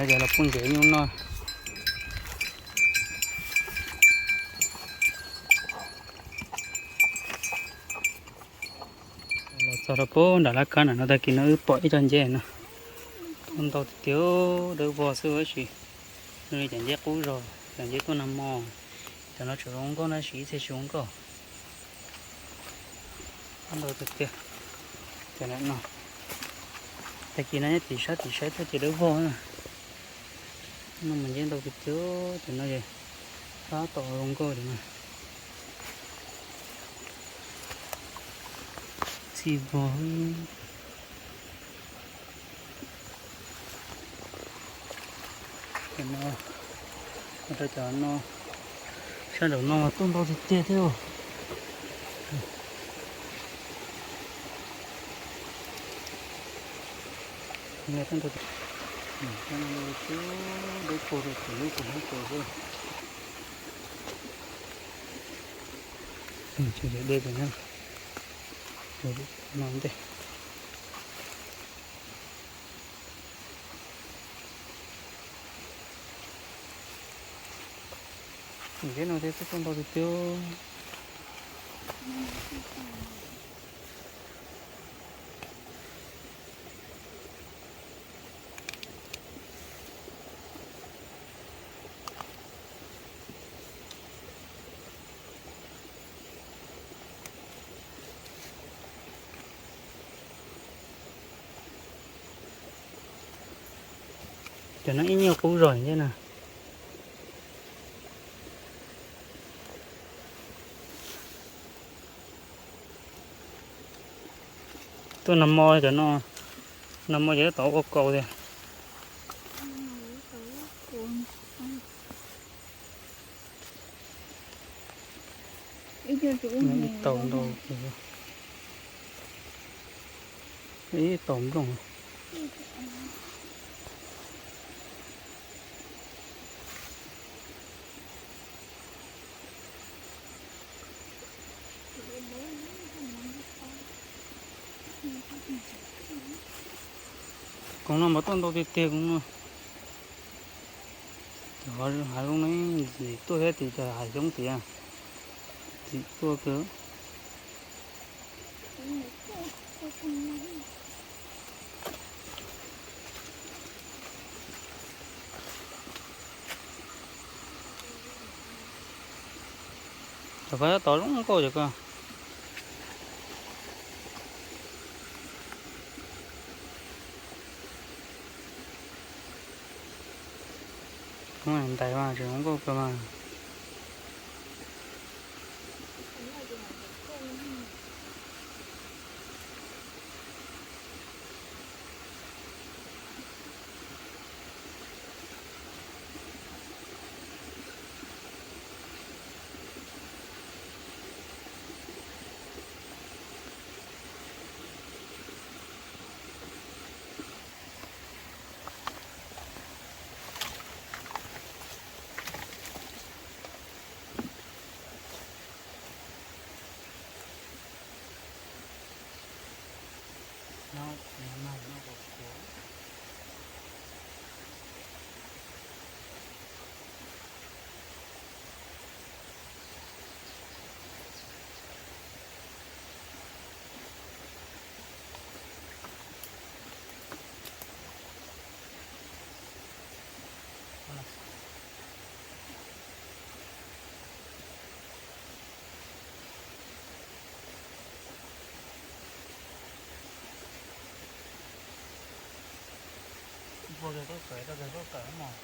Yog los pub ntsev nyuj noj. Los txog rau pem nram laj kab na no, tag kis no wb pom ib co nceb no, tuaj ntau tiag tiag, dawb vog xwb tab sis nws li cov nceb qub zog, cov nceb tuaj nag hmo. Cov no tseem zoo nkauj na, tab sis ib txhia tsis zoo nkauj. Tuaj ntau tiag tiag. Cov no, tag kis no nyob tim sab tim saib tuaj ces dawb vog na. No mas nceb ntau tiag tiag, cov no es tab tom zoo nkauj cov no. Txi vog. Cov no, ua rau cov no, sab nraum no mas tuaj ntau tiag tiag thiab. Dawb paug rau kuv lub kuv lub kuv xwb. Tsis yog dej tus no ntej. Tus nceb no thiab twb tuaj ntau tiag tiag. Cov no ib nyuag qub zog thiab na. Tuaj nag hmo cov no, nag hmo ces tab tom ua kaus tiag. Ib tau ntau, ib tau nplooj. Koom no mas tuaj ntau tiag tiag koom no. Cov hav zoov no ntxim tuaj thiab, tim cov hav xyoob tiag, ntxim tuaj kawg. Cov phab tab tom zoo nkauj cov ko. Ntais mas tseem zoo nkauj kawg mas. Ua rau tub kawm, tau kawm tub kawm mog.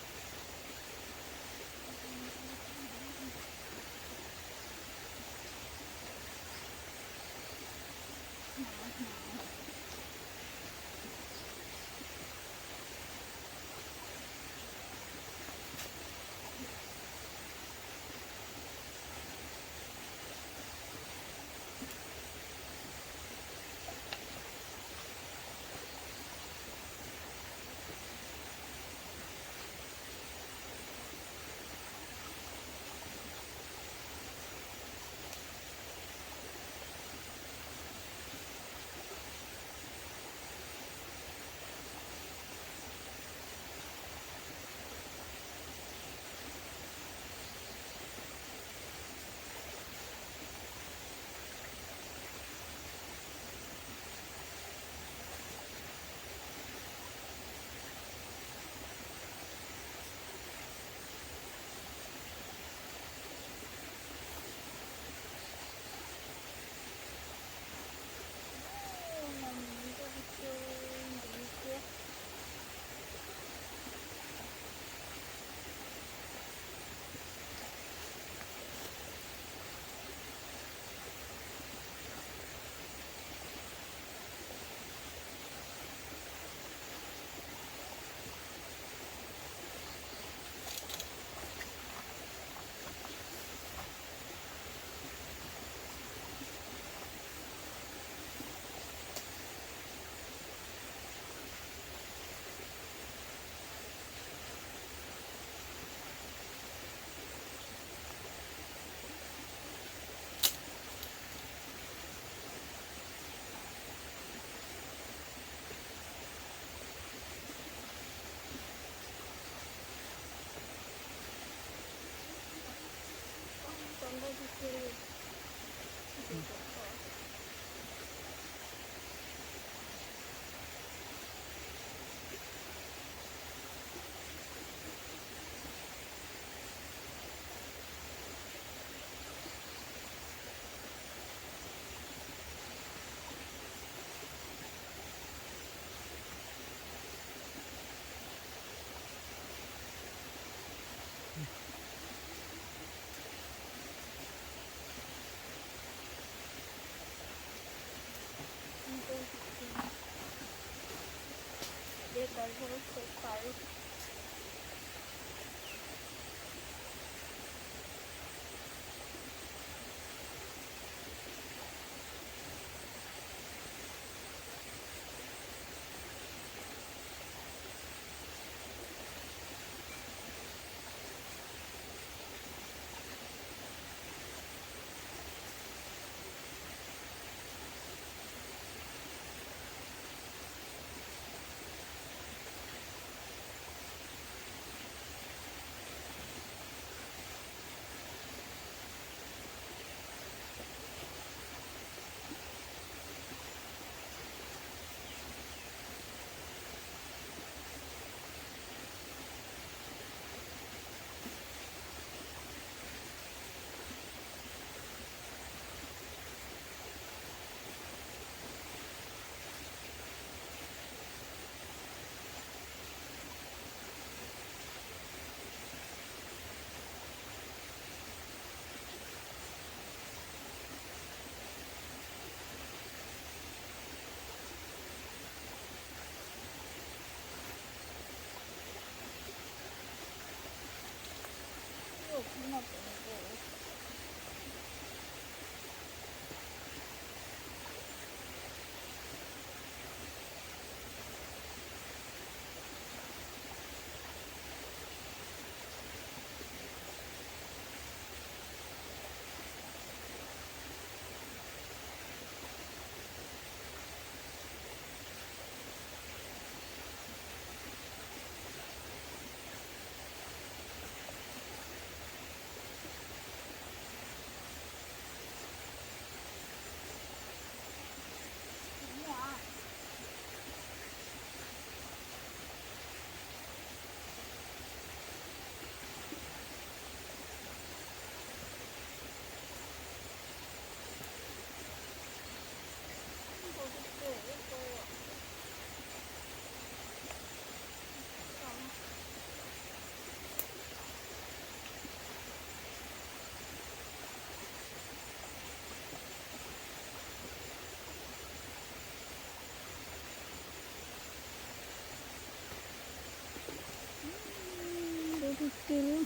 Ntau tiag tiag li.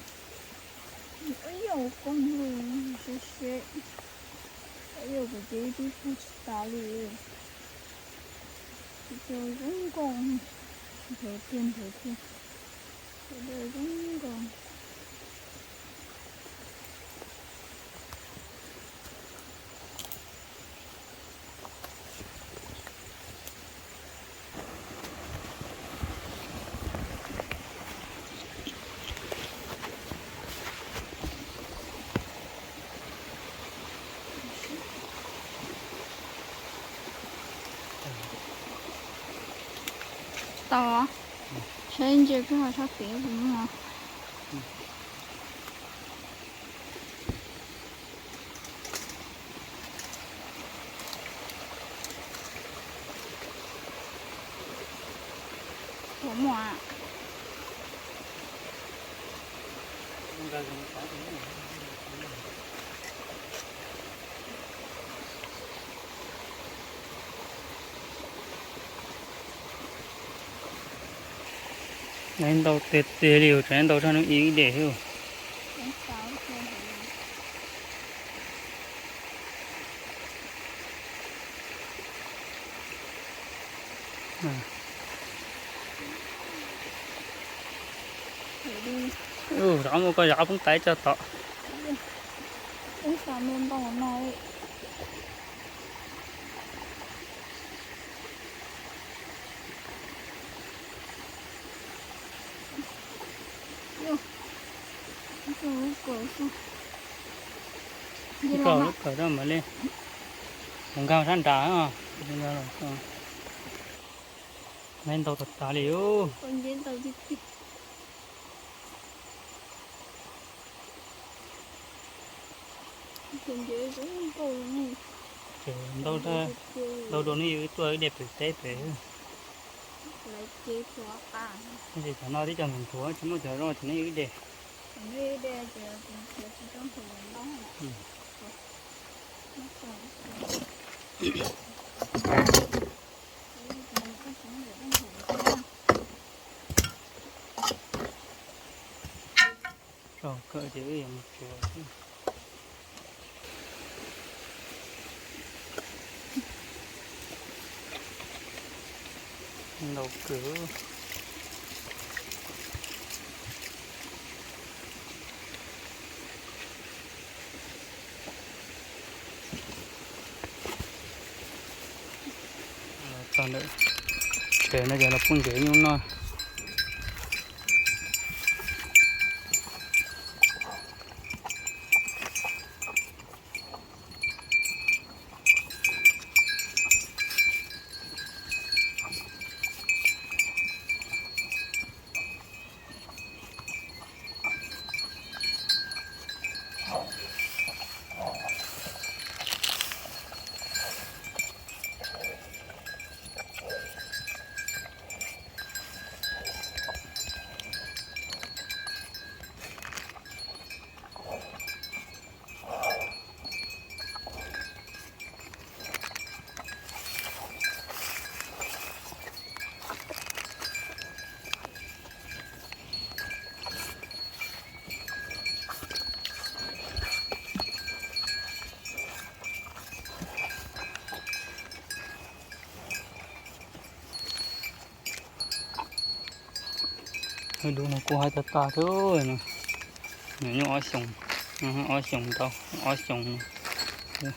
Ib yam koj nug seb seb, ib yam kuv ces ib tug pug tsis tas li. Ces zoo nkauj, nrhawv tiag nrhawv tiag, zoo nkauj. Tau, saib ntsia koj ho sab pem kuv mus. Puas muaj? Nai ntau tiag tiag li, tseem nai ntau tshaj hnub ib ib dem thiab. Zov mus koj zov poob taig tso tod. Poob xa ntau ntau no li. Yog, ib tug lub kaus xwb. Kawm lub kawm rau mam li mus nkag sab nrad. Neb ntau tas tas li os. Ces ntau, ntau rau nej yuav tuaj ib dej pem teb pem. Tab sis cov no twb cov ntxhuav tsis muaj cov zoo ces nej yuav ib dej. Tso kawm ces wb yuav mus tsev. Ntau kawg. Txog ntawm tsev no ces los pub ntsev nyuj noj. Hwj, dub no kuj haib tas tas thiab no. Nws nyuaj ob xyoos, ob xyoos ntau, ob xyoos no.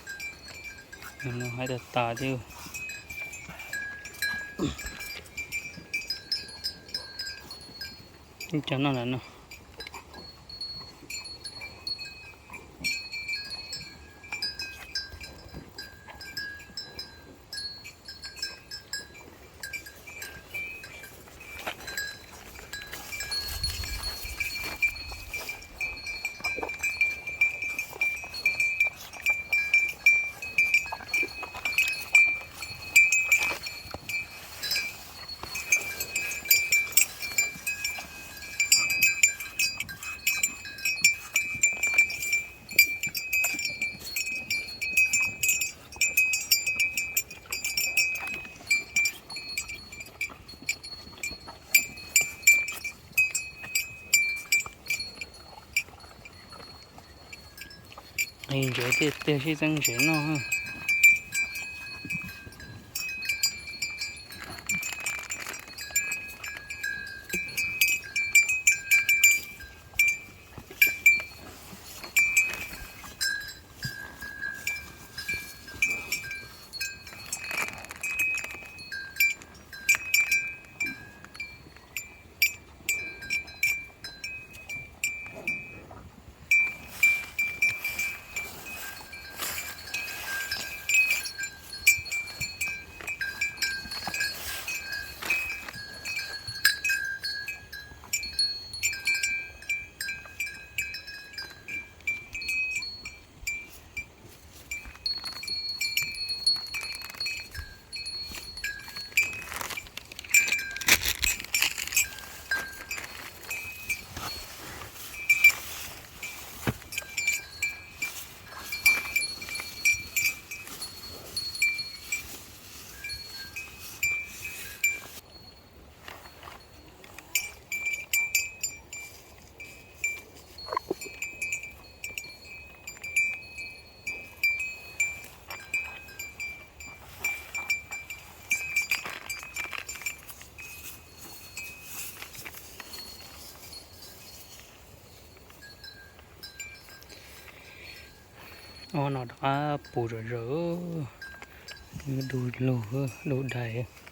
Nws haib tas tas thiab. Cov no lawm no. Nqis ntsev tiag tiag, sib txeeb ntsev noj. Ob no rov qab puv zom zaws, du lug, du dais.